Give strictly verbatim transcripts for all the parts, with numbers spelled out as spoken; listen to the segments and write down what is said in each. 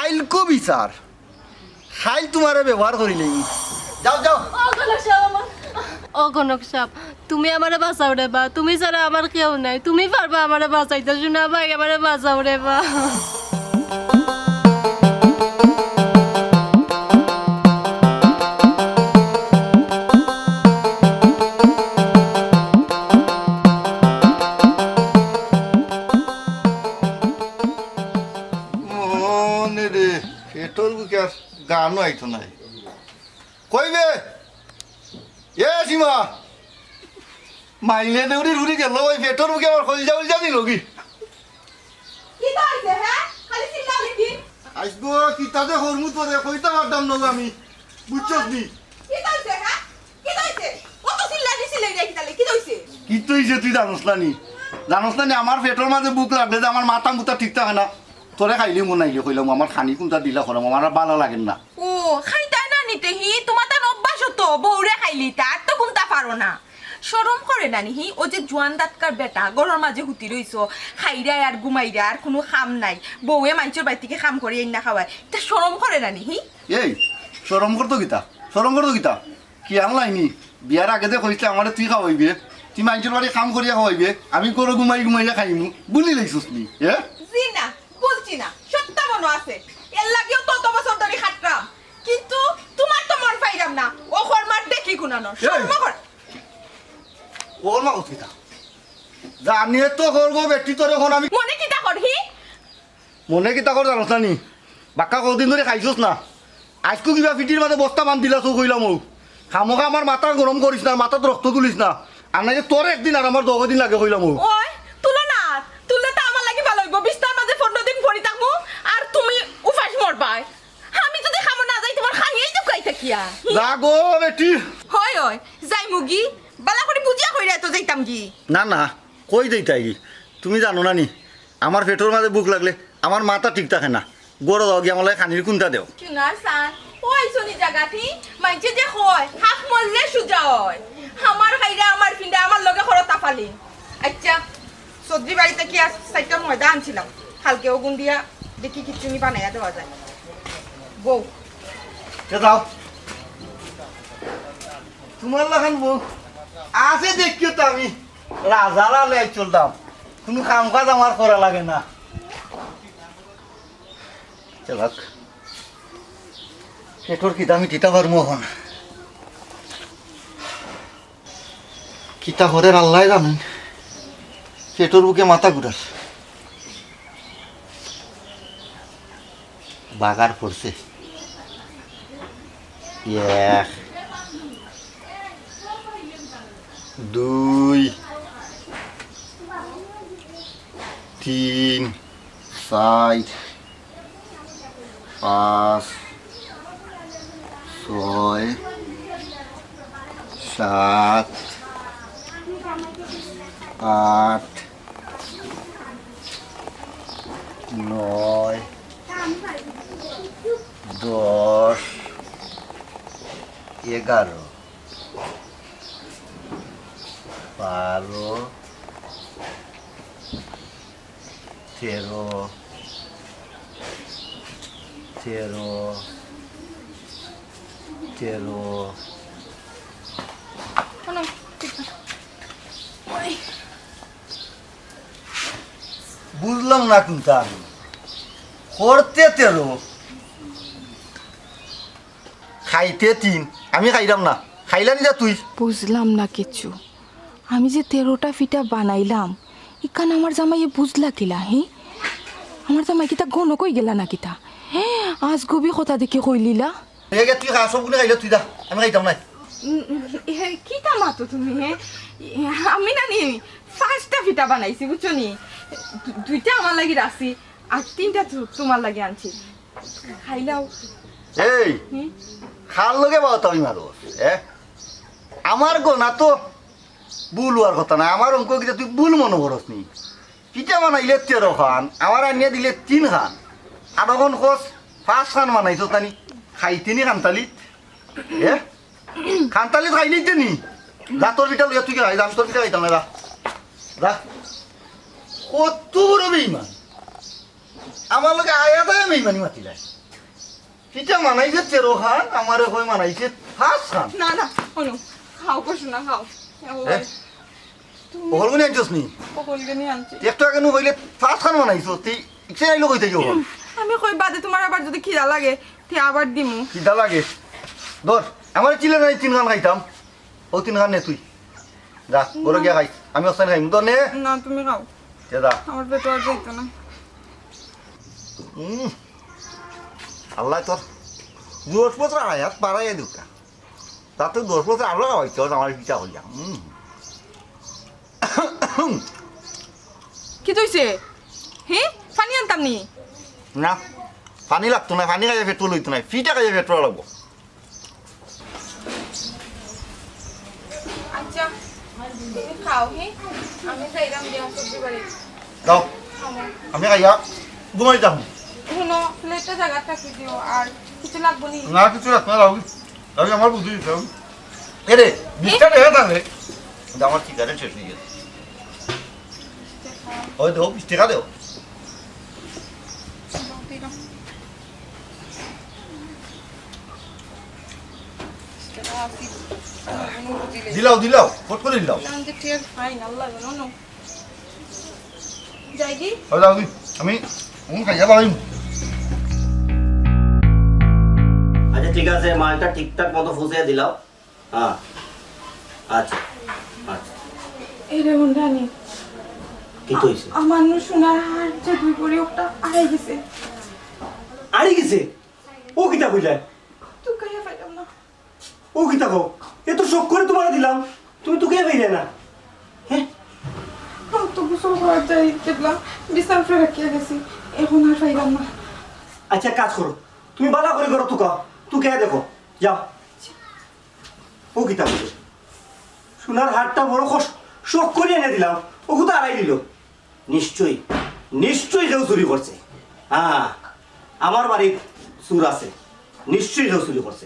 কাইলকু বিচার, কাইল তুমারে ব্যবহার করিলে। যাও, যাও। ও গণক সাব, আমার, ও গণক সাব, তুমি আমারে বাঁচাও রে বা, তুমি ছাড়া আমার কেউ নাই, তুমি পারবা আমারে বাঁচাইতে, সোনা ভাই, আমারে বাঁচাও রে বা। মনে রে, পেটর বুকে আর গানও আইতো নাই। কইবে? এ সীমা, মাইলে দেউরি রুড়ি গেল, ওই পেটর বুকে আমার খলজা উলজা দিল কি? কিতা অইছে, হে? খালি চিল্লাও দেখি। আইস গো, কিতা যে করমু তোরে, কইতাম পারতাম না আমি। বুঝছস নি? কিতা অইছে, হে? কিতা অইছে? অত চিল্লানি চিল্লাই রে কিতা লাগি? কিতা অইছে? কিতা অইছে তুই জানোস না নি? জানোস না নি, আমার পেটর মাঝে ভুক লাগলে যে আমার মাথা মুথা ঠিক থাকে না। তোরে খাইলে মন আইলে কইলাম, আমার খানি কুনটা দিলা করাম, আমার আর ভালা লাগের না। ও, খাইতায় না নি তে হি, তুমার তান অভ্যাস তো, বউরে খাইলিতা, আর তো কুনতা পারো না। শরম করে না নি হি, ও যে জোয়ান দাঁতকার বেটা, ঘরর মাঝে হুতি রইছো, খাইরায় আর ঘুমাইরায়, আর কুনু কাম নাই। বউয়ে মাইনষর বাড়ি থাকি কাম করি আইন্না খাওয়ায়, ইতা শরম করে না নি হি? এই, শরম করতো কিতা? শরম করতো কিতা? কি আনলাইনি? বিয়ার আগে যে কইছলে আমারে তুই খাওয়াইবে, তুই মাইনষর বাড়ি কাম করিয়া খাওয়াইবে, আমি ঘরো ঘুমাই ঘুমাইয়া খাইমু, ভুলি লাইছস নি, এ? জি না, ভুলছি না, সত্য মনো আছে। এর লাগিও তো অত বছর ধরি খাটরাম, কিন্তু তুমার তো মন পাইরাম না। ও খরমার দেখি কুনানো, এই! শরম কর। খরমা কস কিতা? জানিয়ে তো করবো বেটি তোরে এখন আমি। মনে কিতা কর হি? মনে কিতা কর জানোস না নি? বাক্কা কদিন ধরি খাইছস না। আইজকু কিবা পিঠির মাঝে বস্তা বান্ধিলা চউ কইলাম ও। খামোখা আমার মাথা গরম করিস না, মাথাত রক্ত তুলিস না। আর নাইলে তোর একদিন আর আমার দশ দিন লাগে কইলাম ও। ওই, তুলো না। তুললে তো আমার লাগি ভালা অইবো। বিছনার মাঝে পনরো দিন পড়ি থাকমু, আর তুমি উপাস মরবায়। আমি যদি কামো না যাই, তুমার খাইয়াই তো খাই থাকিয়া। যা গো বেটি। হয়, হয়, যাইমুগি। ভালা করি বুঝিয়া কইরায় তো যাইতামগি। না, না, কই যাইতায়গি? তুমি জানো না নি, আমার পেটর মাঝে ভুক লাগলে আমার মাথা ঠিক থাকে না। ঘরো যাওগি, আমার লাগি খানির কুনটা দেও। সোনার চান, ও আইছো নি জাগাত হি? মাইনষে যে কয়, হাফ মরলে সুজা অয়। আমার খাইরা, আমার ফিন্দা, আমার লগে করো তাফালি। আইচ্ছা, চৌধুরী বাড়ি থাকি আইজ চাইরটা ময়দা আনছিলাম, কালকে অগুন দিয়া দেখি কিচ্ছু নি বানাইয়া দেওয়া যায়। বউ। এ যাও। তুমার লাখান বউ আছে দেখিও তো আমি রাজার আলে চলতাম, কুনু কাম কাজ আমার করা লাগে না। চালাক। পেটর খিদা মিটিতা পারমু অখন। কিতা করের আল্লায় জানইন। পেটর ভুকে মাথা ঘুরার। বাগার পড়ছে। এক, দুই, তিন, চাইর, পাঁচ, ছয়, সাত, আট, নয়, দশ, এগারো, বারো, তেরো, তেরো, তেরো। বুঝলাম না কুনটা আমি। করতে তেরো, খাইতে তিন, আমি খাইরাম না, খাইলা নি যা তুই। বুঝলাম না কিচ্ছু। আমি যে তেরোটা পিঠা বানাইলাম, ইখান আমার জামাইয়ে বুঝলা কিলা, হি? আমার জামাই কিতা গণক অইগেলা না কিতা? হে, আজগুবি কথা দেখি কইলিলা। এ গে, তুই খা, সবগুলি খাইলে তুই যা, আমি খাইতাম নায়। উম, উম, এ, কিতা মাতো তুমি, হে? এ, আমি না নি, পাঁচটা পিঠা বানাইছি, বুঝছো নি? দু-, দুইটা আমার লাগি রাখছি, আর তিনটা তু-, তুমার লাগি আনছি। খাইলাও। এই, হুম? কার লগে বাউতামি মারো, এ? আমার গনা তো ভুল অওয়ার কথা নায়, আমার অঙ্ক কিতা তুই ভুল মনো করস নি? পিঠা বানাইলে তেরো খান, আমার আনিয়া দিলে তিন খান, আর অখন কস পাঁচ খান বানাইছস নানি, খাইতে নি খান্তালিত? এ? খান্তালিত খাইলিতে নি? যা তোর পিঠা লইয়া তুই খাই, যা, আমি তোর পিঠা খাইতাম না, যা। যা। কত বড় বেইমান। আমার লগে আয়া যায় আমি মানি মাতিলাই। কিতা মানাইছে তেরো খান, আমারে কয় মানাইছে পাঁচ খান। না, না, অনু, খাও, কষ্ট না, খাও। এ? তুমি অকলগুনি আনছস নি? অকলগুনি আনছি। একটু আগে নু কইলে পাঁচ খান মানাইছস, তুই ইচ্ছে আইলো কইতে যাও। আমি কই বাদে তুমার আবার যদি খিদা লাগে, তে আবার দিমু। খিদা লাগে? ধর, আমার চিলে নাই তিন খান খাইতাম। ও তিন খান নে তুই। যা, ঘরো গিয়া খাইস। আমি অস্তান খাইমু। ধর নে। না, তুমি খাও। তে যা। আমার পেটো আর যাইতো না। উম, আল্লায় তোর দশ বছর হায়াত বাড়াইয়া দিউক্কা। তাতে দশ বছর আরো খাওয়াইতে হবে আমার পিঠা করিয়া। উম। কিতা অইছে? হে? পানি আনতাম নি? না, পানি লাগতো না, পানি খাইয়া পেট্রোল অইতো না, পিঠা খাইয়া পেট্রোল লাগবো। আচ্ছা, তুমি খাও, হে? আমি যাইলাম দিয়া সবজি বাড়ি। যাও। খাবো। আমি খাইয়া ঘুমাই যাবো। হুনো, প্লেটটা জাগাত রাখি দিও, আর কিছু লাগবো নি? না, কিছু লাগতো না, যাও। যাও, আমার বুদ্ধি দিতে হবে। এ রে, বিশটা টাকা দাও রে। কিন্তু আমার সিগারেট শেষ অই গেছে। ওই দেও, বিশ টাকা দেও। দিলাও, দিলাও, ফট করে দিলাও। যাই কি? ওই যাও, আমি, আমি খাইয়া বাড়াইমু। আচ্ছা, ঠিক আছে, মালটা ঠিকঠাক মতো ফুসিয়ে দিলাও। হ্যাঁ, আচ্ছা, আচ্ছা। এরে হুন্ডানি। কিতা অইছে? আমার নু সোনার হার যে দুই ভরি ওটা আড়াই গেছে। আড়ি গেছে? ও কিতা কইলা? তুকাইয়া পাইলাম না। ও কিতা কও? এত শখ করে তুমারে দিলাম, তুমি তুকাইয়া পাইলে না? হ্যাঁ? আমার তো গোসল করার যাই দেখলাম, বিছনার উপরে রাখিয়া গেছি, এখন আর পাইলাম না। আচ্ছা, কাজ করো, তুমি বালা করে করো, তুকাও, তুকাইয়া দেখো, যাও। ও কিতা বলে? সোনার হারটা বড় কষ্ট, শখ করে এনে দিলাম, ও কোথা হারাই দিল? নিশ্চয়ই, নিশ্চয়ই কেউ চুরি করছে। হ্যাঁ, আমার বাড়িত চুর আছে, নিশ্চয়ই কেউ চুরি করছে।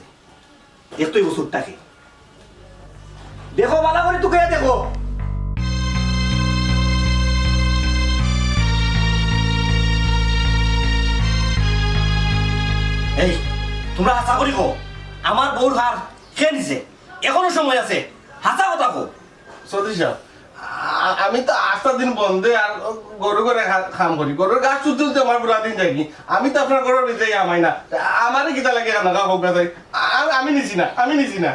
দেখতই ও চুরটা কে। দেখো, বালা করে তুকাইয়া দেখো। এই, তুমরা হাছা করি কও, আমার বউর হার কে নিছে? এখনো সময় আছে, হাছা কথা কও। চৌধুরী সাব, আ-, আমি তো আস্তা দিন বন্দে আর গরু ঘরে খা-, কাম করি। গরুর ঘাস তুলতে তুলতে আমার পুরা দিন যায়গি। আমি তো আপনার গরুর ভিতরে হামাই না। আমারে কিতা লাগে খানা খাওয়া হোক না চাই। আ-, আমি নিছি না, আমি নিছি না।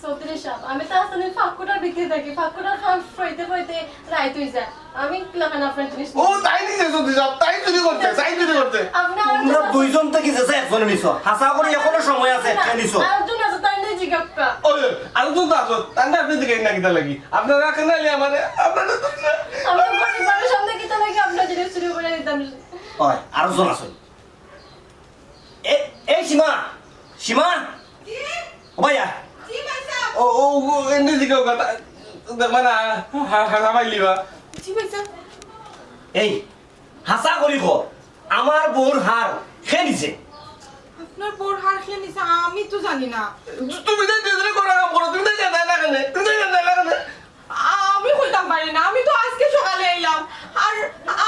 চৌধুরী সাব, আমি তো আস্তা দিন ফাঁকুটার ভিতরে থাকি। ফাঁকুটার কাম ফইতে ফইতে রাইত অই যায়। আমি কিলাখান আপনার জিনিস ও, নিছি? তাই নিছে চৌধুরী সাব, তাই চুরি করছে, তাই চুরি করছে। আপনি আমার তোমরা জন্য দুইজন থাকি যে একজনে নিছো। হাছা করি এখনো সময় আছে, না, কে নিছো? আরেকজন আছে, তাই নিয়ে জিজ্ঞাসা। ওই, ওই, আরেকজন তো আছো, তাই না আপনি দিকে না কিতা লাগি? আপনারা কেন আইলে আমারে? আপনারা তো না। আমরা পরিবারের সামনে কিতা লাগি আপনার জিনিস চুরি করে নিতাম? ওই, আরেকজন আছে। এ, এই সীমা, সীমা। কি? ও ভাইয়া। জি ভাই সাহেব। ও, ও, ও, এমনি দিকে ও কথা, দেখবা না, হা-, হা-, হামাই লিবা। জি ভাই সাহেব। এই, হাছা করি কও, আমার বউর হার কে নিছে? আপনার বউর হার কে নিছে? আমি তো জানি না। তুমি তাই দুজনে করা কাম করো, তুমি তাই জানাই না কেনে? তুমি তাই জানাই না কেনে? আমি কইতাম পারি না, আমি তো আজকে সকালে আইলাম। আর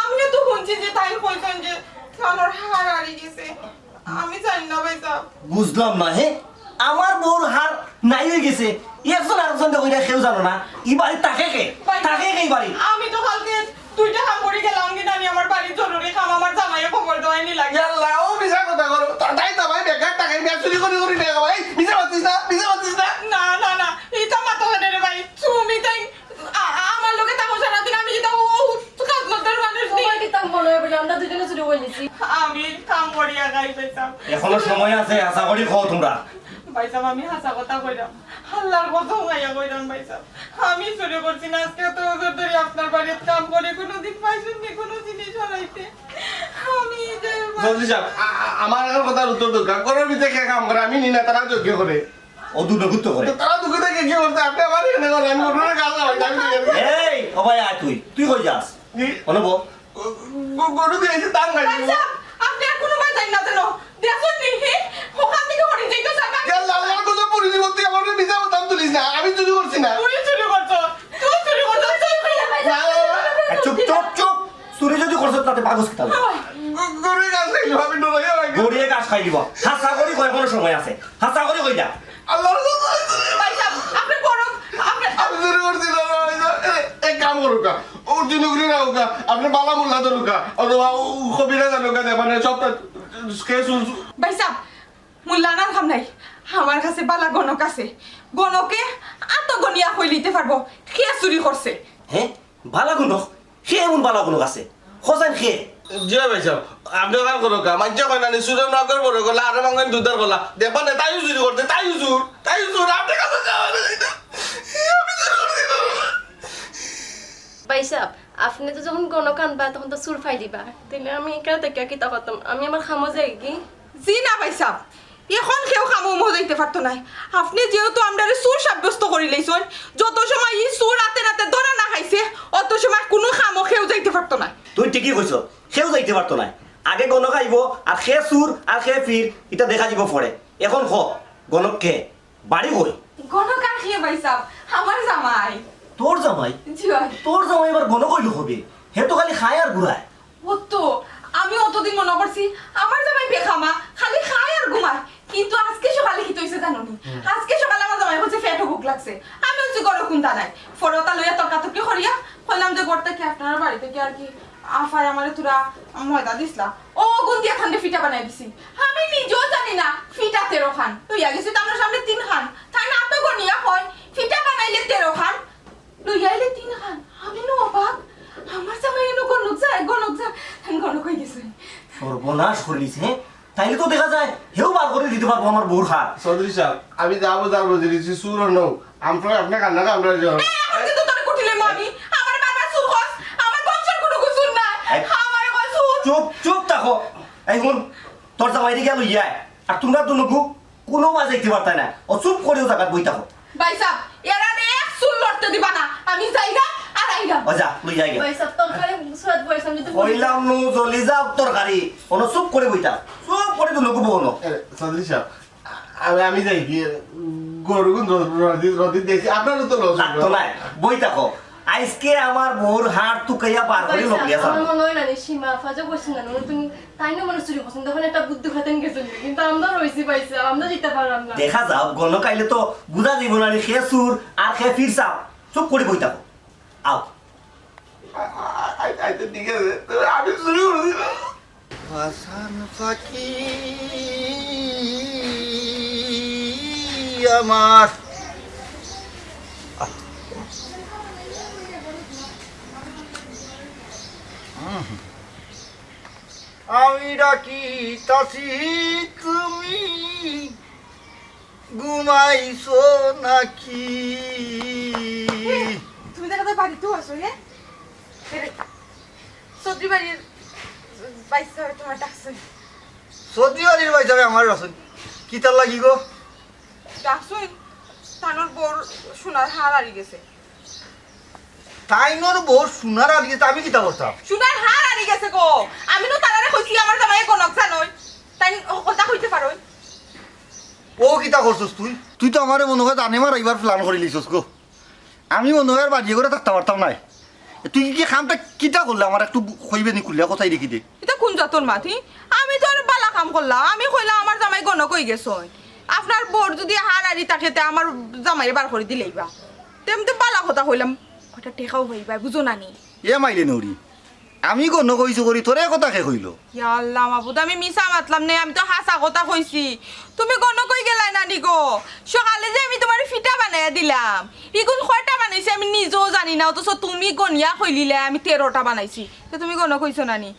আমিও তো হুনছি যে তাই কইছেন যে তানোর হার হারি গেছে। আমি জানি না ভাই সাহেব। বুঝলাম না, হে? আমার বউর হার নাই অই গেছে, একজন আরেকজনরে কইরা কেউ জানো না। ই বাড়ি থাকে কে? ভাই, থাকে কে ই বাড়ি? আমি তো কালকে দুইটা কাম করি গেলাম, কিন্তু আমি আমার বাড়ির জরুরি কাম, আমার জামাইয়ে খবর দেওয়াই নি লাগে। ইয়াল্লা, ও মিছা কথা করো। তা-, তাই তো ভাই বেকার টাকাই নিয়া চুরি করি করি নিয়া ভাই। মিছা মাতিস না, মিছা মাতিস না। না, না, না, ইতা মাতো না রে ভাই। তুমি তাই আ-, আ-, আমার লগে থাকো সারাদিন, আমি কিতা ও, ও কাজ করতে মানুষ নি? তোমার কিতা মনে হয় বলে আমরা দুজনে চুরি করে নিছি? আমি কাম করিয়া খাই পাইতাম। এখনো সময় আছে, আশা করি খাও তোমরা। ভাইসাব, আমি হাছা কথা কইরাম, আল্লার কসম খাইয়া কইরাম ভাইসাব, আমি চুরি করছি না। আজকে এত বছর ধরি আপনার বাড়িত কাম করি, কোনোদিন পাইছইন নি কোনো জিনিস হারাইতে? আমি যে চৌধুরী সাব, আ-, আ-, আমার এখন কথার উত্তর দরকার। ঘরর ভিতরে কে কাম করে? আমি নি না, তারা যোগ্য করে। ও দুটো গুত্ত করে। তো তারা দুটো থেকে কি করতে? আপনি আমার এখানে করেন, আমি ঘরর গাল খাওয়াই, আমি তো জানি। এই, ও ভাই, আয় তুই। তুই কই যাস? জি। অনুভব। গ-, গ-, গরু দিয়ে এসে তার নাই। ভাইসাব, আপনি আর কোনো বায় যাইন না যেন। দেখুন নি, হে? ওখান থেকে হরিণ যাইতো স্যার। ইয়া আল্লাহ, আল্লাহর কসম, পরিচিত ব্যক্তি আমার উপরে মিছা কথা তুলিস না। আমি চুরি করছি না। তুই চুরি করছো, তুই চুরি করছো, তুই চুরি করছো। না, না, না, না। এ, চুপ, চুপ, চুপ। চুরি যদি করছো, তাতে বাগস কিতা? গ-, গরু গাল খাই দিব। হাছা করি কয়, এখনো সময় আছে। হাছা করি কইলা। আল্লাহ, ভাইসাব, আপনি বড়, আপনি আমি চুরি করছি না, না, না, না। এ, এক কাম করুকা, ও দিন ঘুরে রাখুকা, আপনি বালা মোল্লা ধরুকা, অথবা ও কবিরা জানুকা দে, মানে সবটা কে চুর। ভাইসাব, মোল্লা আনার কাম নাই। আমার কাছে বালা গণক আছে। গণকে আতো গনিয়া কইলিতে পারবো কে চুরি করছে। হ্যাঁ, বালা গণক? কে এমন বালা গণক আছে? খোঁজান কে? জি ভাইসাব, আপনি কাম করুকা, মানষে কয় না নি, চুরে নগর বড় গলা, আর মাঙ্গন দুধার গলা। দেখবা না, তাইও চুরি করছে, তাইও চুর, তাইও চুর, আপনি কাছে যাওয়া না, যাইতা। আমি চুরি করছি না। ভাইসাব, আপনি তো যখন গণক আনবা, তখন তো চুর পাই দিবা। তাইলে আমি এখানে থেকে কিতা করতাম? আমি আমার কামো যাইগি। জি না ভাইসাব, এখন কেউ কামো উমো যাইতে পারতো নায়। আপনি যেহেতু আমরারে চুর সাব্যস্ত করিলাইছইন, যত সময় ই চুর আতে নাতে ধরা না খাইছে, অত সময় কুনু কামো কেউ যাইতে পারতো নায়। তুই ঠিকই কইছস, কেউ যাইতে পারতো নায়। আগে গণক আইবো, আর কে চুর আর কে পীর, ইটা দেখা যাইবো পরে। এখন ক, গণক কে? বাড়ি কই? গণক আর কে ভাইসাব, আমার জামাই। তোর জামাই? জি অয়। তোর জামাই আবার গণক অইলো কবে? হে তো খালি খায় আর ঘুমায়। অতো, আমি অতদিন মনো করছি আমার জামাই বেকামা, খালি খায় আর ঘুমায়। কিন্তু আজকে সকালে কিতা অইছে জানো নি? আজকে সকালে আমার জামাই কইছে পেটো ভুক লাগছে। আমি কইছি ঘরো কুন্তা নাই। পরে অতা লইয়া তর্কাতর্কি করিয়া কইলাম যে ঘর থাকি আপনারার বাড়ি থাকি আর কি আফায় আমারে থুড়া ময়দা দিছলা। অউ গুন দিয়া তানরে ফিটা বানাই দিছি। আমি নিজেও জানি না ফিটা তেরো খান। লইয়া গেছি তানর সামনে তিন খান। তাইন আতো গনিয়া কইন, ফিটা বানাইলে তেরো খান। লইয়া আইলে তিন খান। আমি নু অবাক। আমার জামাই এনু গণক যায়, গণক যায়। আমি গণক অই গেছি। সর্বনাশ করিলিছে, হে? তাইলে তো দেখা যায় হেউ বার করি দিতে পারবো আমার বউর হার। চৌধুরী সাব, আমি যা বুঝার বুঝিলিছি, চুর নউ। আমরা আপনি কান্না আমরা যাও। এই, এখন কিন্তু তোরে কুটিলে মামি। আমার বাবা চুর কস। আমার বংশর কোনো কুসুর নাই। এই। আমারে কয় চুর। চুপ, চুপ থাকো। এই হুন, তোর জামাইরে গিয়া লইয়া আয়। আর তোমরা দুনুগু কুনু বাজাইতে পারতায় না। ও চুপ করিও জাগাত বই থাকো। ভাইসাব, এরারে এক চুল লড়তে দিবা না। আমি যাইরাম আর আইরাম। ও যা, তুই যাইগি। ভাইসাব, তরকারি সুয়াদ বইছাম যদি কইলাম নু, জ্বলি যাউক তরকারি। অনো চুপ করি বইতা। চুপ করি তো লোক বহনো। এ, চৌধুরী সাব, আমি, আমি যাইগি। গরু গুন রদি, রদি দেখি, আপনারও তো লস লাগতো নায়, বই থাকো। আইজকে আমার বউর হাড় তুকাইয়া বার করি লগ দিয়া আমার যাবো। মনে হয় না রে, সীমা আফা যে কইছে না, তুমি তাই না মনে চুরি করছেন, তখন একটা বুদ্ধি খাতেন গেছেন, কিন্তু আমরা রইছি পাইছে, আমরা দিতে পারলাম না। দেখা যাও, গণক আইলে তো বুঝা যাইবো না রে, কে চুর আর কে পীর সাব। চুপ করি বই থাকো। আও। আ-, আ-, আচ্ছা, ঠিক আছে। তবে আমি চুরি করছি না। হাসান ফাকি আমার। আমি ডাকি তাসি তুমি ঘুমাইছো নাকি? তুমি দেখা যায় বাড়িতেও আছো, হে? এরে, চৌধুরী বাড়ির ভাইসাবে তোমার ডাকছে। চৌধুরী বাড়ির ভাইসাবে আমার ডাকছে? কিতার লাগি গো? ডাকছে, তানর বউর সোনার হার হারি গেছে। তাইনর বউর সোনার হার হারি গেছে, আমি কিতা করতাম? সোনার হার হারি গেছে গো। আমি নু তারারে কইছি আমার জামাইয়ে গণক জানইন। তাইন হকলতা কইতে পারইন। ও কিতা করছস তুই? তুই তো আমারে মনো অয় জানে মারাইবার plan করিলিছস গো। আমি মনো অয় আর বাড়ি ঘরো থাকতাম পারতাম নায়। তুই কি কামটা কিতা করলে আমারে একটু কইবে নি, খুলিয়া কথাই দেখি দে। ইতা কুন জাতর মাত হি? আমি তো আর বালা কাম করলাম। আমি কইলাম আমার জামাই গণক অই গেছইন। আপনার বউর যুদি হার হারি থাকে তে আমার জামাইরে বার করি দিলাইবা। তে আমি তো বালা কথা কইলাম। কয়টা টেকাও পাইবা, বুঝো না নি? এ মাইলে নৌরি, আমি গণক অইছি করি, তোরে কথা কে কইলো? ইয়া আল্লাহ মাবুদ, আমি মিছা মাতলাম নে, আমি তো হাছা কথা কইছি। তুমি গণক অই গেলায় না নি গো? সকালে যে আমি তোমারে ফিটা বানাইয়া দিলাম, ইগুন কয়টা বানাইছি আমি নিজেও জানি না, অথচ তুমি গনিয়া কইলিলায় আমি তেরোটা বানাইছি। তে তুমি গণক অইছো না নি?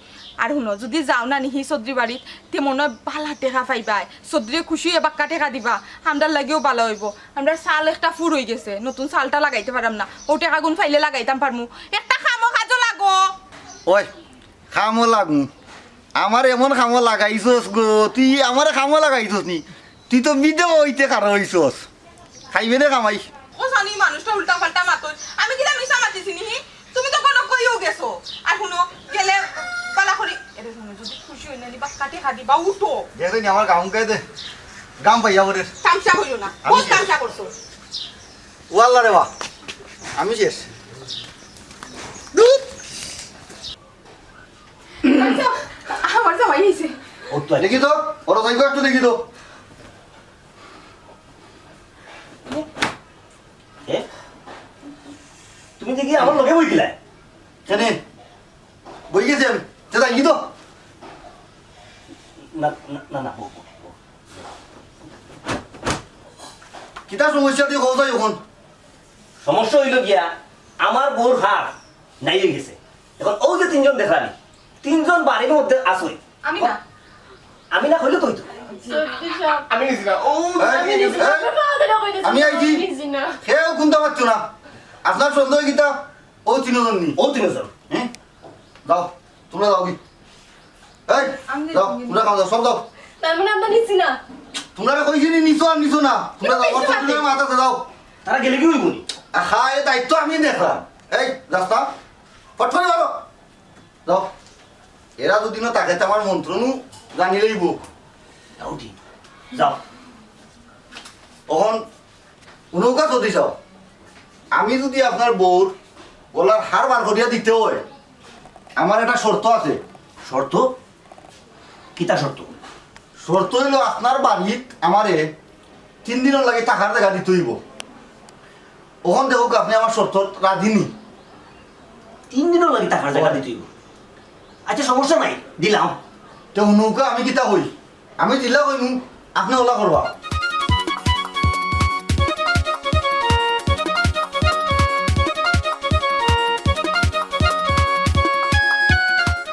আর হুনো, যুদি যাও না নি হি চৌধুরী বাড়িত, তে মনো অয় বালা টেকা পাইবায়। চৌধুরীয়ে খুশি অইয়া বাক্কা টেকা দিবা, আমরার লাগিও বালা অইবো। আমরার চাল একটা ফুর অইগেছে, নতুন চালটা লাগাইতে পাররাম না, অউ টেকাগুন পাইলে লাগাইতাম পারমু। একটা কামো কাজো লাগো। ওই, কামো লাগুম? আমারে এমন কামো লাগাইছস গো, তুই আমারে কামো লাগাইছস নি? তুই তো বিধবা অইতে খাড়া অইছস। খাইবে নে কামাই। ও জানি মানুষটা উল্টা পাল্টা মাতইন। আমি কিতা মিছা মাতিছি নি হি? তুমি তো গণক অইও গেছো। আর হুনো, গেলে বালা করি। এরে হুনো, যুদি খুশি অই না নি, বাক্কা টেকা দিবা, উঠো। দেখরে নি আমার গাম গায়ে দে। গাম পাইয়া পড়ে। তামশা কইও না। আমি বউত শেষ। তামশা করছো। ও আল্লাহ রে বা। আমি শেষ। আচ্ছা, আমার জামাই আইছে। ও তো দেখি তো, ওরা যাইবো একটু দেখি তো। এ? তুমি দেখি আমার লগে বইছিলা? কেনে? বই গেছি আমি। তে যাই কি তো? না, না, না, না, বউ, বউ, বউ। কিতা সমস্যা তুই কও যাই এখন? সমস্যা অইলো গিয়া, আমার বউর হার নাই অই গেছে। এখন অউ যে তিনজন দেখলানি, তিনজন বাড়ির মধ্যে আছই। আমি না। আমি না কইলে তো অইতো। সত্যি সব। আমি নিছি না। ও, এই, আমি নিছি না। এই, আপনার ফাদারে কইতেছি, আমি আইছি। আমি নিছি না। কেউ কুন্তা পারছো না। আপনার সন্দেহ কিতা? ও তিনজন নি। ও তিনজন। হ্যাঁ? যাও, তোমরা যাও কি? এই, আমি যাও, নিছি না। তোমরা খাও, যাও, সব যাও। তার মানে আমরা নিছি না। তোমরা কইছি নি নিছো আর নিছো না? তোমরা যাও, আমার নিছি না। সব মাথা আছে, যাও। তারা গেলে কি অইবো নি? আহা, এ দায়িত্ব আমি দেখলাম। এই, রাস্তা, ফটফটি মারো। যাও। এরা দুদিনও তাকে তো আমার মন্ত্র নু জানি লইব। যাও ঠিক। যাও। অখন নৌকা চলি যাও। আমি যদি আপনার বউর গলার হার বার করিয়া দিতে হয়, আমার একটা শর্ত আছে। শর্ত? কিতা শর্ত? শর্ত অইলো আপনার বাড়িত আমারে তিন দিনর লাগি থাকার জাগা দিতে অইব। অখন দেখউক, আপনে আমার শর্তত রাজি নি? তিন দিনর লাগি থাকার জাগা দিতে অইব। আচ্ছা, সমস্যা নাই, দিলাম। তে হুনুকা, আমি কিতা কই? আমি দিলা কইমু, আপনে অলা করবা।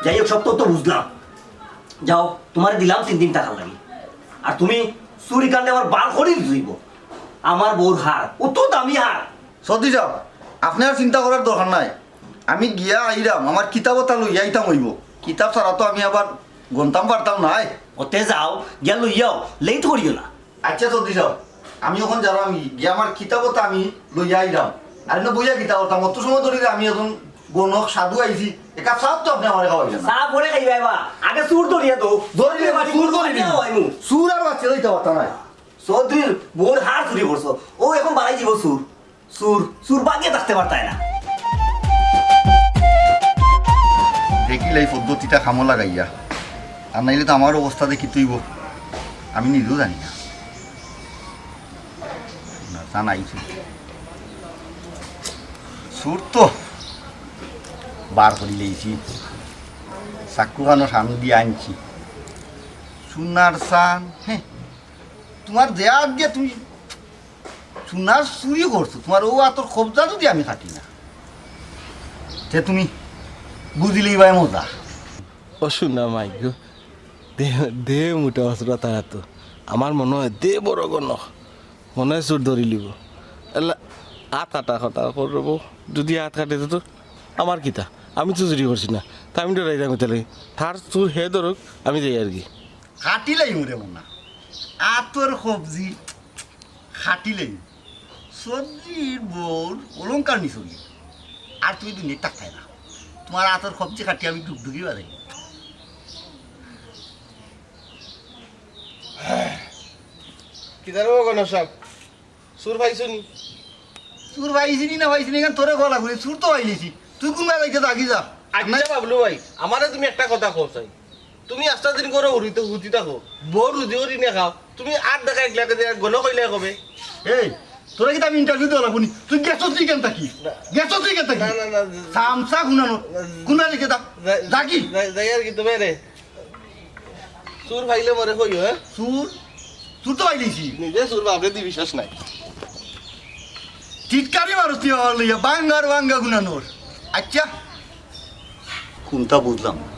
যাই হোক, সব তো, তো বুঝলাম। যাও, তুমারে দিলাম তিন দিন থাকার লাগি। আর তুমি চুরি কাণ্ডে আমার বার করি দিতে অইব। আমার বউর হার, অত দামি হার। সর্দি সাব, আপনে আর চিন্তা করার দরকার নাই। আমি গিয়া আইরাম, আমার কিতাব অতা লইয়া আইতাম অইব। কিতাব ছাড়া তো আমি আবার গনতাম পারতাম নায়। অতে যাও, গিয়া লইয়াও, late করিও না। আচ্ছা সর্দি সাব, আমি অখন যাইরাম, আমি গিয়া আমার কিতাব অতা আমি লইয়া আইরাম। আর না বইয়া কিতাব অতা, অত সময় ধরি আমি অখন গণক সাধু আইছি, একা চা তো আপনে আমারে খাওয়াইলা না। চা পরে খাইবায় বা, আগে চুর ধরিয়া দেও। ধরি দেও, চুর ধরি দেও। চুর আর বাঁচিয়া যাইতা পারতা নায়। চৌধুরীর বউর হার চুরি করছো, অউ অখন বাড়াই দিব চুর। চুর, চুর বাগিয়া থাকতে পারতায় না। দেখিলে এই পদ্ধতিটা কামো লাগাইয়া, আর নাইলে তো আমার অবস্থা দেখি তুইব, আমি নিজেও জানি না। না, তা নাই চুর। চুর তো বার করি লইছি, চাক্কু কানো সামনে দিয়া আনছি। সোনার চান, হ্যাঁ, তুমার দেয়া দিয়া তুমি সোনার চুরি করছো, তুমার অউ আতর কবজা যদি আমি কাটি না, তে তুমি বুঝিলেই ভাই মজা। ও সোনা মাই গো, দে, দে মুটা অস্ত্র তারা তো। আমার মনে হয় দে বড় গণ, মনে হয় চুর ধরি লিব। এলা, আত কাটা কাটা করব, যদি আত কাটে তো আমার কিতা? আমি তো চুরি করছি না, তা আমি ডরাই যাবো তাহলে। তার চুর হে ধরুক, আমি যাই আর কি। কাটিলাই মুরে মনা, আতর কবজি খাটিলেই সবজির বউর অলংকার নিছলি। আর তুমি দুনিয়াত থাকতায় না। তুমার আতর কবজি খাটি আমি ডুগডুগি বাজাই। কিতা রে গণক সাব, চুর পাইছো নি? চুর পাইছি নি না পাইছি নি, এখান তোরে গলা ঘুরে চুর তো পাইলিছি। তুই কুন বেলা যাইতে থাকি যা। আচ্ছা বাবলু ভাই, আমারে তুমি একটা কথা কও চাই। তুমি আস্তা দিন করে উড়িতে হুতি থাকো, বউ রুজি করি না খাও, তুমি আর দেখা একলা করে গণ কইলে কবে? এই, তোরা কি আমি ইন্টারভিউ দেওয়া লাগবো নি? তুই গেছো তুই কেন থাকি? না। গেছো তুই কেন থাকি? না, না, না। সামসা গুনানো। না। গুনা লিখে দা। যাই, যাকি? যাই, যাই আর কি, তুমি রে। চুর পাইলে মরে কইও, হ্যাঁ? চুর? চুর তো পাইলিছি। নিজে চুর, বাপরে দি বিশ্বাস নাই। টিটকারি মারুস তুই আমার লইয়া, বাঙ্গার বাঙ্গা গুনানোর। আচ্ছা, কুনটা বুঝলাম না।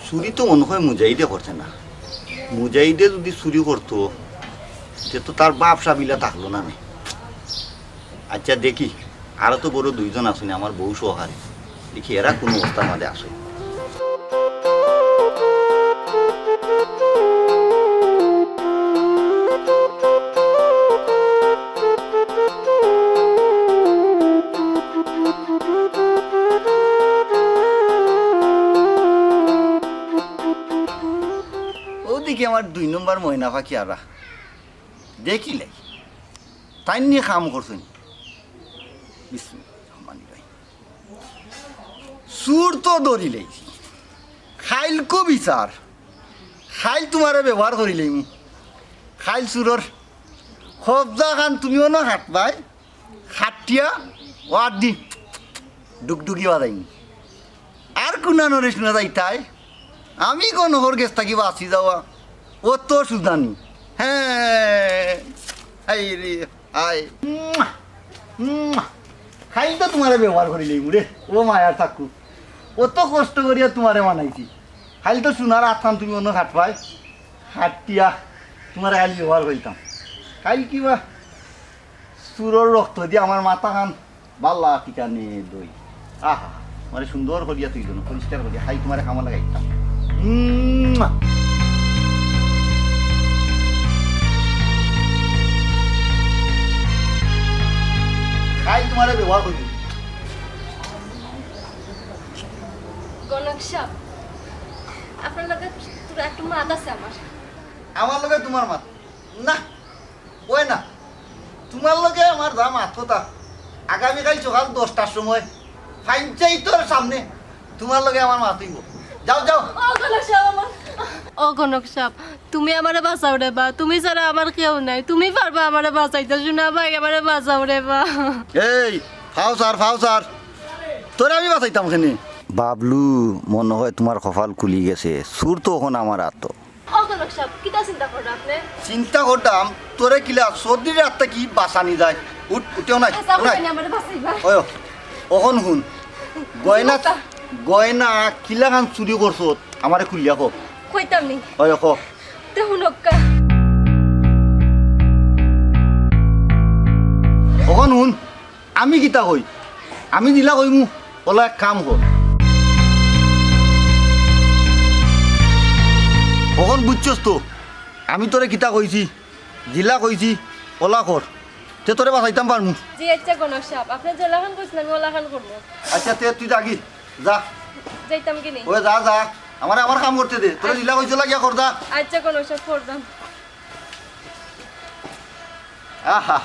চুরি তো মনে হয় মুজাহিদে করছে না। মুজাহিদে যদি চুরি করতো, তে তো তার বাপ সাবিলা থাকলো না নে। আচ্ছা দেখি, আরো তো বড় দুইজন আছইন আমার বউ সহকারে। দেখি এরা কুন অবস্থার মাঝে আছে। ওদিকে আমার দুই নম্বর ময়না পাখি আরা। দেখিলাই। তাইন নিয়া কাম করছইন। বিসমিল্লাহির রহমানির রহিম। চুর তো ধরিলাই। কাইলকু বিচার। খাইল তুমারে ব্যবহার করিলাইমু। খাইল চুরর কবজা খান তুমি অনো হাটবায়, হাটিয়া ওয়ার দি ডুগডুগি বাজাইমু। আর কুনা নরে শুনা যাইতায়, আমি গনকর গেছ থাকি বাচি যাওয়া, অতো সুজানি। হে, হায় রে, হায়। মুয়া, মুয়া। খাইল তো তুমারে ব্যবহার করিলাইমু রে, ও মায়ার ঠাকুর। অতো কষ্ট করিয়া তুমারে বানাইছি। খাইল তো সোনার আতখান তুমি অনো হাটবায়, হাটিয়া তুমারে খাইল ব্যবহার করিতাম। খাইল কিবা চুরর রক্ত দি আমার মাথাখান বালা টিকা নে দই। আহা, মানে সুন্দর করিয়া তুই দেন, পরিষ্কার করিয়া খাইল তুমারে কামো লাগাইতাম। উম। খাইল তুমারে ব্যবহার করি। গণক সাব, আপনার লগে থুড়া একটু মাত আছে আমার। আমার লগে তুমার মাত? না, অয় না। তুমার লগে আমার যা মাত কথা, আগামীকাইল সকাল দশটার সময় পঞ্চায়েতর সামনে তুমার লগে আমার মাত অইবো। যাও, যাও। ও গণক সাব, আমার, ও গণক সাব, তুমি আমারে বাচাও রে বা, তুমি ছাড়া আমার কেউ নাই, তুমি পারবা আমারে বাচাইতা, সোনা ভাই, আমারে বাচাও রে বা। এই, ফাও ছাড়, ফাও ছাড়, তোরে আমি বাচাইতাম কেনে? বাবলু, মনো অয় তুমার কপাল খুলি গেছে, চুর তো অখন আমার আতো। ও গণক সাব, কিতা চিন্তা কররা আপনে? চিন্তা কররাম, তোরে কিলা চৌধুরীর আত থাকি বাচানি যায়। উঠ, উঠেও নাই, আচ্ছা, উঠ নাই। আপনে আমারে বাচাইবা। ওই, অখন হুন, গয়না, কিতা? গয়না কিলাখান চুরি করছত, আমারে খুলিয়া ক। কইতাম নি। ওই, ক। তে হুনউক্কা। অখন হুন, আমি কিতা কই? আমি যেলা কইমু, অলা এক কাম কর। অখন বুঝছস তো, আমি তোরে কিতা কইছি, যেলা কইছি, অলা কর। তে তোরে বাচাইতাম পারমু। জি আচ্ছা গণক সাব, আপনে যেলাখান কইছইন আমি অলাখান করমু। আচ্ছা, তে তুই যাগি, যা। যাইতাম কি নি? ওই যা, যা। আমারে আমার কাম করতে দে। তোরে যেলা কইছি অলা গিয়া কর, যা। আচ্ছা গণক সাব, করতাম। আহা।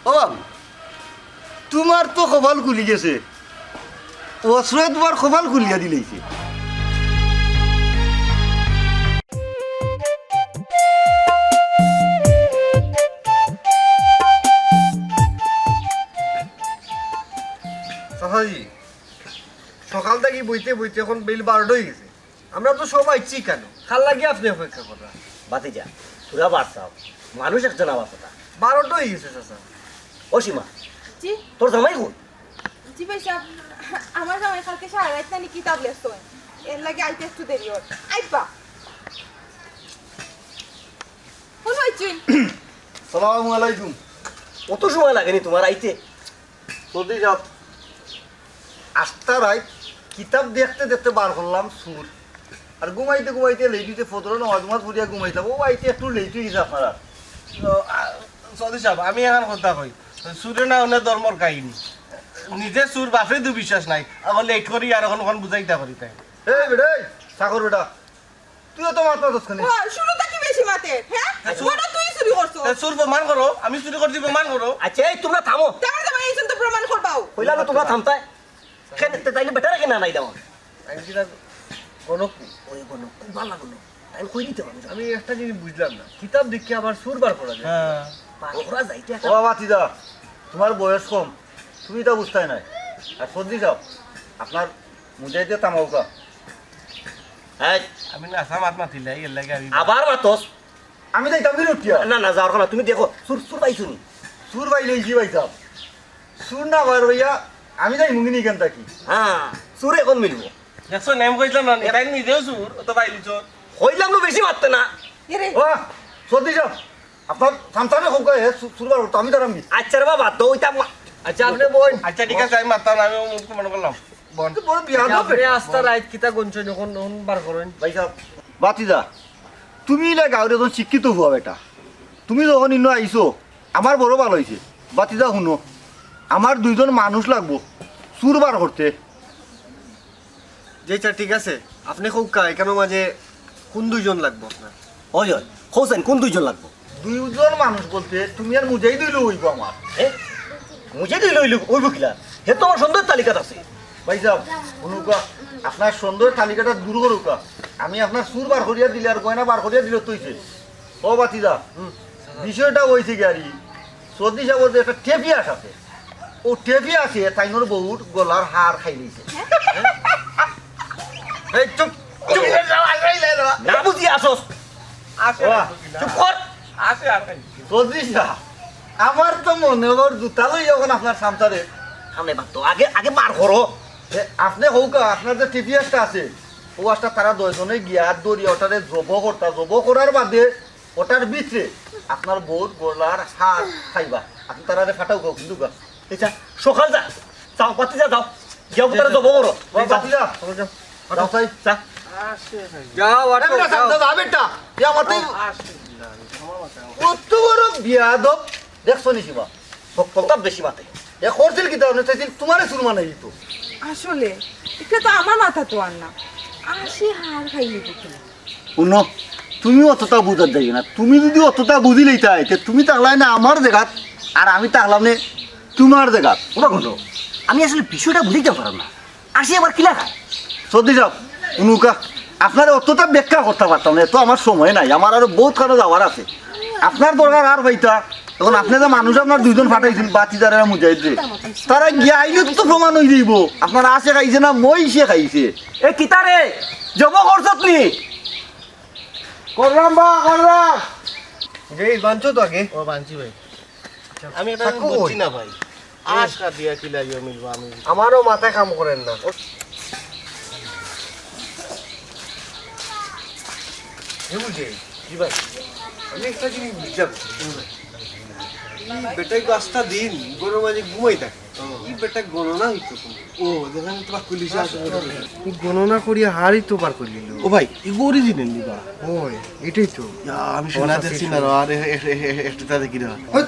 ও বাবু, তুমার তো কপাল খুলি গেছে, অসুরে তুমার কপাল খুলিয়া দিলাইছে। চাচাজি, সকাল থাকি বইতে বইতে অখন বেইল বারোটা অই গেছে। আমরা তো সব আইছি কেনে? কার লাগি আপনে অপেক্ষা কররা? ভাতিজা, থুড়া বাচাও, মানুষ একজন আওয়ার কথা। বারোটা অই গেছে, চাচা। ও সীমা, জি? তোর জামাই কই? জি ভাইসাব, আমার জামাই কালকে সারা রাইত নানি কিতাব লেখছইন, এরলাগি আইতে একটু দেরি অর। আইবা। হুনো আইছইন। সালামু আলাইকুম। অত সময় লাগে নি তুমার আইতে? চৌধুরী সাব, আস্তা রাইত কিতাব দেখতে দেখতে বার করলাম চুর। আর ঘুমাইতে ঘুমাইতে লেট অইতে ফজরর নামাজ উমাজ পড়িয়া ঘুমাইতাম। অউ আইতে একটু লেট অই গেছে আপনারার। তো, আ, চৌধুরী সাব, আমি একখান কথা কই। চুরে না অনে ধর্মর কাহিনী। নিজে চুর বাপরে তো বিশ্বাস নাই। আবার লেট করি আর অখন অখন বুঝাইতা করি তাই। এই বেটা, এই চাকর বেটা। তুইও তো মাত মাতস কেনে? ও, শুরু থাকি বেশি মাতের, হ্যাঁ? এ, চুর। বড় তুই চুরি করছস। এ, চুর প্রমাণ করো, আমি চুরি করছি প্রমাণ করো। আচ্ছা, এই তুমরা থামো। তে আমার জামাই আইছইন তো প্রমাণ করবাও। কইলাম না তুমরা থামতায়। কেনে তে তাইলে বেটারে কেনে আনাইলাম? আমি কিতা গণক নি? ওই গণক, খুব ভালা গণক। আমি কই দিতে পারবো। আমি একটা জিনিস বুঝলাম না, কিতাব দেখি আবার চুর বার করা যায়? হ্যাঁ। বার করা যায়, এটা ও একটা বাবা, তিদা, তুমার বয়স কম, তুমি ইতা বুঝতায় নায়। আর চৌধুরী সাব, আপনার মুজাহিদে তামাউকা। এই। আমি না, আসাম আত্মা তিলাই, এর লাগে আমি আবার মাতস? আমি যাইতাম নি উঠিয়া। না, না, যাওয়ার কথা, তুমি দেখো, চুর, চুর পাইছো নি? চুর পাইলাইছি ভাইসাব। চুর না বার অইয়া আমি যাইমুগি নি ইখান থাকি। হ্যাঁ, চুর অখন মিলবো। দেখছো, নেম কইছিলাম না, এটাই নিজেও চুর, ও তো পাইলিছ। কইলাম তো বেশি মাততে না। এরে। ও, চৌধুরী সাব, আপনার সামসামে কউক্কা, হে চু-, চুর বার করতো, আমি দাঁড়াম নি। আচ্ছা রে বাবা, তো ওইটা মা- আচ্ছা, আপনি বইন। আচ্ছা, ঠিক আছে, আমি মাততাম না, আমি মুখ মনে করলাম। বন। তো বড় বিয়াদব আপনি বে। আস্তা রাইত কিতা গুনছইন, অখন, অখন বার করইন। ভাইসাব, ভাতিজা, তুমি ইলা গাঁওর একজন শিক্ষিত ফুয়া বেটা। তুমি যখন ইনো আইছো, আমার বড় ভালা অইছে। ভাতিজা, হুনো, আমার দুইজন মানুষ লাগবো চুর বার করতে। জি আচ্ছা, ঠিক আছে, আপনি কউক্কা, ইখানর মাঝে কুন দুইজন লাগবো আপনার? ওই, ওই, কওছেন, কুন দুইজন লাগবো? দুইজন মানুষ বলতে তুমি আর মুজাহিদ অইলে অইবো আমার। এ? মুজাহিদ অইলে অইলে অইবো কিলা? হে তো আমার সন্দেহর তালিকাত আছে। ভাইসাব, হুনউক্কা, আপনার সন্দেহর তালিকাটা দূর করুকা। আমি আপনার চুর বার করিয়া দিলে আর গয়না বার করিয়া দিলে তো অইছে। ও ভাতিজা, বিষয়টা অইছে কি আর ই, চৌধুরী সাবর যে একটা টেপিয়াস আছে, অউ টেপিয়াসে তাইনর বউর গলার হার খাইলিছে। এই চুপ, চুপ। না বুঝি আসস। আছে, ওয়া, আছে। চুপ কর। আছে, আছে। চৌধুরী সাব, আমার তো মনে অর জুতা লই অখন আপনার সামসারে। সামনে বাদ তো, আগে, আগে বার করো। এ, আপনে কউকা, আপনার যে টেপিয়াসটা আছে, অউ আস্তা তারা দুইজনে গিয়া ধরিয়া অটারে জবো করতা, জবো করার বাদে অটার ভিতরে আপনার বউর গলার হার খাইবা। আপনে তারারে ফাটাউকা, কিন্তু গা। আচ্ছা, সকাল যা, যাও, ভাতিজা যাও, গিয়া তারা জবো করো। ও, ভাতিজা, যাও, যাও। যাও, তাই। যা। যাও, এ, আটো, বেটা, যাও। যা, যা, বেটা। এ, আমার তো অত বড় বিয়াদব, দেখছো নি সীমা? বক্কলটা বেশি মাতে। এ করছিল কিতা, আপনে চাইছিল তুমারে চুর বানাই দিতো। আসলে, ইটা তো আমার মাথাত তো আর না। আসে হার খাইলিবো কিলা। হুনো, তুমি অতটা বুঝাত যাইও না। তুমি যুদি অতটা বুঝিলাইতায়, তে তুমি থাকলায় না আমার জাগাত, আর আমি থাকলাম নে তুমার জাগাত। ওবা হুনো, আমি আসলে বিষয়টা বুঝাইতাম পারলাম না। আসে আবার কিলা খায়? চৌধুরী সাব, হুনুকা, আপনারে অতটা ব্যাখ্যা করতাম পারতাম না, এত আমার সময় নাই, আমার আরো বউত খানো যাওয়ার আছে। আপনার দরকার আর পাইতা, অখন আপনে যে মানুষ আপনার দুইজন ফাটাইছিল, ভাতিজারে আর মুজাহিদরে, তারা গিয়া আইলে তো প্রমাণ অই যাইবো, আপনার আসে খাইছে না মইষে খাইছে। এ কিতা রে, জবো করছত নি? করলাম বা, করলাম। এই বানছো তো আগে? ও বানছি ভাই। আমি এটা থাকো বুঝছি কই? না ভাই। আশ কাটিয়া কিলা ইয়ে মিলবো আমি? আমারও মাথায় কাম করের না। এ বুঝে? জি ভাই। আমি একটা জিনিস বুঝলাম না। ই বেটায় তো আস্তা দিন ঘরর মাঝে ঘুমাই থাকে। ই বেটা গণনা অইতো কুনু। ও, যেখানে তোমার পুলিশে আসে। ই গণনা করিয়া হারই তো বার করিলিলো। ও ভাই, ইগু original নি বা? ওই, এটাই তো। ইয়া, আমি সোনা দেখছি না রে, আর এ-, এ-, এ-, এ-, একটা দেখি না। হ্যাঁ।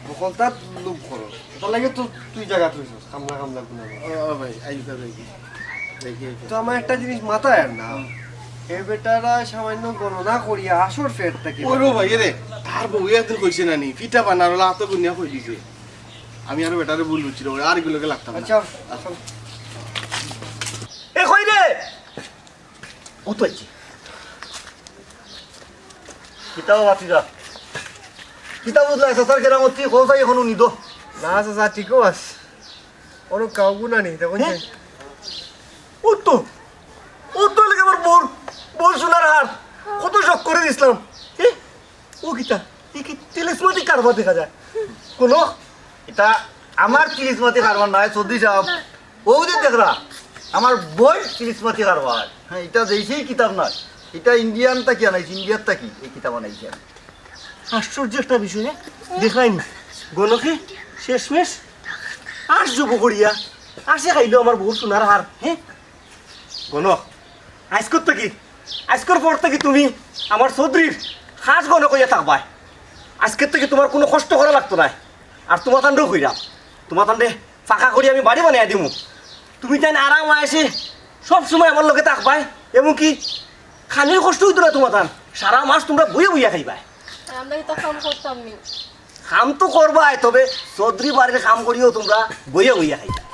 বকলতার লোক করো। তার লাগে তো তুই জাগা তুলছস, কামলা কামলা গুনা। ও, ও ভাই, আইতা দেখি। দেখি, দেখি। তো আমার একটা জিনিস মাথায় আর না। এ বেটারা সামান্য গণনা করিয়া আসর ফেরত থাকি। ওই রো ভাই, এ রে, তার বউ একদিন কইছে না নি, ফিটা বানার ওলা হাতে গুনিয়া কই দিছে। আমি আরো বেটারে ভুল বুঝছি রে, আর এগুলোকে লাগতাম না। আচ্ছা, আচ্ছা। এ কই রে? ও তো আইছে। কিতা ও ভাতিজা? কিতা বুঝলা? চাচার কেরামতি, কও চাই এখনো নিদো। না চাচা, ঠিকও আছে। ওর কাউগু না নি, দেখুন হ্যাঁ? যে। ও তো, ও তো লাগে আমার বউর, বউর সোনার হার। কত শখ করে দিছিলাম। হ্যাঁ? ও কিতা? ই কি তিলিসমাতি কারবার দেখা যায়? কুনো? ইটা আমার তিলিসমাতি কারবার নায়, চৌধুরী সাব। ও যে দেখরা, আমার বউর তিলিসমাতি কারবার। হ্যাঁ, ইটা দেশি কিতাব নায়। ইটা ইন্ডিয়ান থাকি আনাইছি, ইন্ডিয়ার থাকি এই কিতাব আনাইছি আমি। আশ্চর্য একটা বিষয়, হ্যাঁ? দেখরায় নি? গণকে শেষমেশ আশ জবো করিয়া, আশে খাইলো আমার বউর সোনার হার, হ্যাঁ? গণক, আইজকর থাকি, আইজকর পর থাকি তুমি আমার চৌধুরীর খাস গণক অইয়া থাকবায়। আইজকর থাকি তুমার কুনু কষ্ট করা লাগতো নায়। আর তুমাতানরেও কইরাম, তুমাতানরে পাকা করি আমি বাড়ি বানাইয়া দিমু। তুমি তাইন আরাম আয়েশে সব সময় আমার লগে থাকবায়, এমনকি খানির কষ্ট অইতো না তুমাতান। সারা মাস তুমরা বইয়া বইয়া খাইবায়। আর আমরা কিতা কাম করতাম নি? কাম তো করবায়, তবে চৌধুরী বাড়ির কাম করিও তুমরা বইয়া বইয়া খাইবায়।